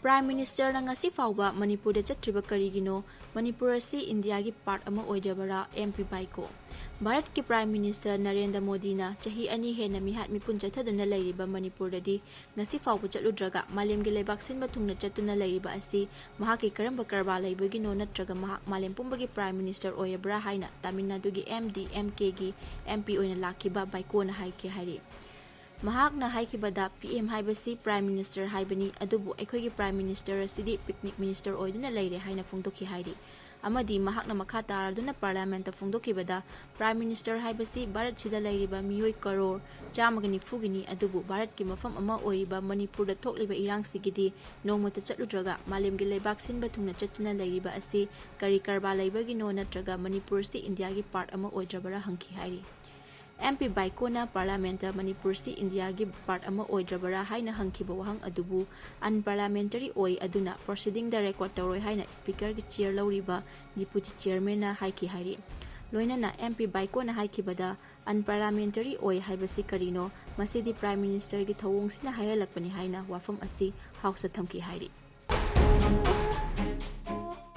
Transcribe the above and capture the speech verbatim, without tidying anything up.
Prime Ministerꯅ ꯉꯁꯤ ꯐꯥꯎꯕ ꯃꯅꯤꯄꯨꯔꯗ ꯆꯠꯇ꯭ꯔꯤꯕ ꯀꯔꯤꯒꯤꯅꯣ? ꯃꯅꯤꯄꯨꯔ ꯑꯁꯤ ꯏꯟꯗꯤꯌꯥꯒꯤ part ꯑꯃ ꯑꯣꯏꯗ꯭ꯔꯕꯔꯥ? M P ꯕꯥꯏꯀꯣ꯫ ꯚꯥꯔꯠꯀꯤ Prime Minister ꯅꯔꯦꯟꯗ꯭ꯔ ꯃꯣꯗꯤꯅ ꯆꯍꯤ ꯑꯅꯤ ꯍꯦꯟꯅ ꯃꯤꯍꯥꯠ ꯃꯤꯄꯨꯟ ꯆꯠꯊꯗꯨꯅ ꯂꯩꯔꯤꯕ ꯃꯅꯤꯄꯨꯔꯗꯗꯤ ꯉꯁꯤ ꯐꯥꯎꯕ ꯆꯠꯂꯨꯗ꯭ꯔꯒ ꯃꯥꯂꯦꯝꯒꯤ ꯂꯩꯕꯥꯛ ꯁꯤꯟꯕ ꯊꯨꯡꯅ ꯆꯠꯇꯨꯅ ꯂꯩꯔꯤꯕ ꯑꯁꯤ ꯃꯍꯥꯛꯀꯤ ꯀꯔꯝꯕ ꯀꯔꯕꯥꯔ ꯂꯩꯕꯒꯤꯅꯣ? ꯅꯠꯇ꯭ꯔꯒ ꯃꯍꯥꯛ ꯃꯥꯂꯦꯝ ꯄꯨꯝꯕꯒꯤ Prime Minister ꯑꯣꯏꯔꯕ꯭ꯔꯥ ꯍꯥꯏꯅ ꯇꯥꯃꯤꯜ ꯅꯥꯗꯨꯒꯤ ꯑꯦꯝ ꯗꯤ ꯑꯦꯝ ꯀꯦꯒꯤ ꯑꯦꯝ ꯄꯤ ꯑꯣꯏꯅ ꯂꯥꯛꯈꯤꯕ ꯕꯥꯏꯀꯣꯅ ꯍꯥꯏꯈꯤ ꯍꯥꯏꯔꯤ꯫ ꯃꯍꯥꯛꯅ ꯍꯥꯏꯈꯤꯕꯗ, "ꯄꯤ ꯑꯦꯝ ꯍꯥꯏꯕꯁꯤ Prime Minister ꯍꯥꯏꯕꯅꯤ, ꯑꯗꯨꯕꯨ ꯑꯩꯈꯣꯏꯒꯤ Prime Minister ꯑꯁꯤꯗꯤ picnic minister ꯑꯣꯏꯗꯨꯅ ꯂꯩꯔꯦ" ꯍꯥꯏꯅ ꯐꯣꯡꯗꯣꯛꯈꯤ ꯍꯥꯏꯔꯤ꯫ ꯑꯃꯗꯤ ꯃꯍꯥꯛꯅ ꯃꯈꯥ ꯇꯥꯔꯗꯨꯅ Parliamentꯇ ꯐꯣꯡꯗꯣꯛꯈꯤꯕꯗ, "Prime Minister ꯍꯥꯏꯕꯁꯤ ꯚꯥꯔꯠꯁꯤꯗ ꯂꯩꯔꯤꯕ ꯃꯤꯑꯣꯏ ꯀꯔꯣꯔ ꯆꯥꯝꯃꯒ ꯅꯤꯐꯨꯒꯤꯅꯤ, ꯑꯗꯨꯕꯨ ꯚꯥꯔꯠꯀꯤ ꯃꯐꯝ ꯑꯃ ꯑꯣꯏꯔꯤꯕ ꯃꯅꯤꯄꯨꯔꯗ ꯊꯣꯛꯂꯤꯕ ꯏꯔꯥꯡꯁꯤꯒꯤꯗꯤ ꯅꯣꯡꯃꯇ ꯆꯠꯂꯨꯗ꯭ꯔꯒ ꯃꯥꯂꯦꯝꯒꯤ ꯂꯩꯕꯥꯛ ꯁꯤꯟꯕ ꯊꯨꯡꯅ ꯆꯠꯇꯨꯅ ꯂꯩꯔꯤꯕ ꯑꯁꯤ ꯀꯔꯤ ꯀꯔꯕꯥꯔ ꯂꯩꯕꯒꯤꯅꯣ? ꯅꯠꯇ꯭ꯔꯒ ꯃꯅꯤꯄꯨꯔꯁꯤ ꯏꯟꯗꯤꯌꯥꯒꯤ part ꯑꯃ ꯑꯣꯏꯗ꯭ꯔꯕꯔꯥ?" ꯍꯪꯈꯤ ꯍꯥꯏꯔꯤ꯫ ꯑꯦꯝ ꯄꯤ ꯕꯥꯏꯀꯣꯅ Parliamentꯇ ꯃꯅꯤꯄꯨꯔꯁꯤ ꯏꯟꯗꯤꯌꯥꯒꯤ part ꯑꯃ ꯑꯣꯏꯗ꯭ꯔꯕꯔꯥ ꯍꯥꯏꯅ ꯍꯪꯈꯤꯕ ꯋꯥꯍꯪ ꯑꯗꯨꯕꯨ unparliamentary ꯑꯣꯏ, ꯑꯗꯨꯅ proceedingꯗ record ꯇꯧꯔꯣꯏ ꯍꯥꯏꯅ Speakerꯒꯤ chair ꯂꯧꯔꯤꯕ Deputy Chairmanꯅ ꯍꯥꯏꯈꯤ ꯍꯥꯏꯔꯤ꯫ ꯂꯣꯏꯅꯅ ꯑꯦꯝ ꯄꯤ ꯕꯥꯏꯀꯣꯅ ꯍꯥꯏꯈꯤꯕꯗ, "Unparliamentary ꯑꯣꯏ ꯍꯥꯏꯕꯁꯤ ꯀꯔꯤꯅꯣ? ꯃꯁꯤꯗꯤ Prime Ministerꯒꯤ ꯊꯧꯑꯣꯡꯁꯤꯅ ꯍꯥꯏꯍꯜꯂꯛꯄꯅꯤ" ꯍꯥꯏꯅ ꯋꯥꯐꯝ ꯑꯁꯤ Houseꯇ ꯊꯝꯈꯤ ꯍꯥꯏꯔꯤ꯫